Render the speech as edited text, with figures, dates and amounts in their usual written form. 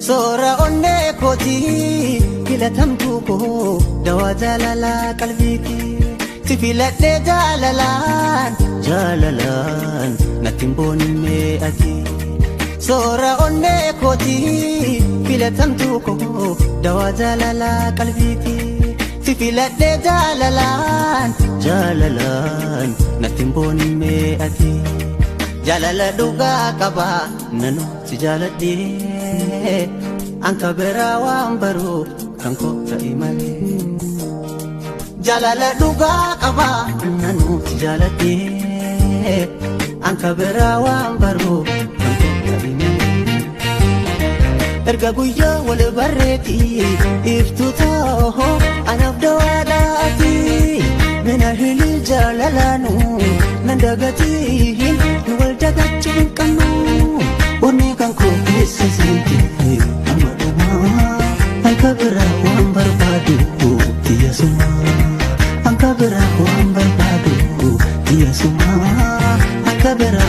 Soora onnee kootii filatamtuu koo dawaa jaalalaa qalbiiti. Si filadhee jaalalaan jaalalaan natti hin boonimmee ati. Soora onnee kootii filatamtuu koo dawaa jaalalaa qalbiiti. Si filadhee jaalalaan jaalalaan natti hin boonimmee ati. Jaalala dhugaa qaba nanu si jaaladhee anka biraa waan baruu kan koo ta'i malee. Jaalala dhugaa qaba nanu si jaaladhee anka biraa waan baruu kan koo ta'i malee. Erga guyyaa wal barreeti iftu ta'oo anaaf dawaadhaati. Mina hili jaalalaanu nan dagatiin nu wal dagachuu hin qabnu. Onni kan koo keessa seente amma dhumaa anka biraa waan barbaadu xiyya sumaa. Anka biraa waan barbaadu xiyya sumaa. Anka biraa.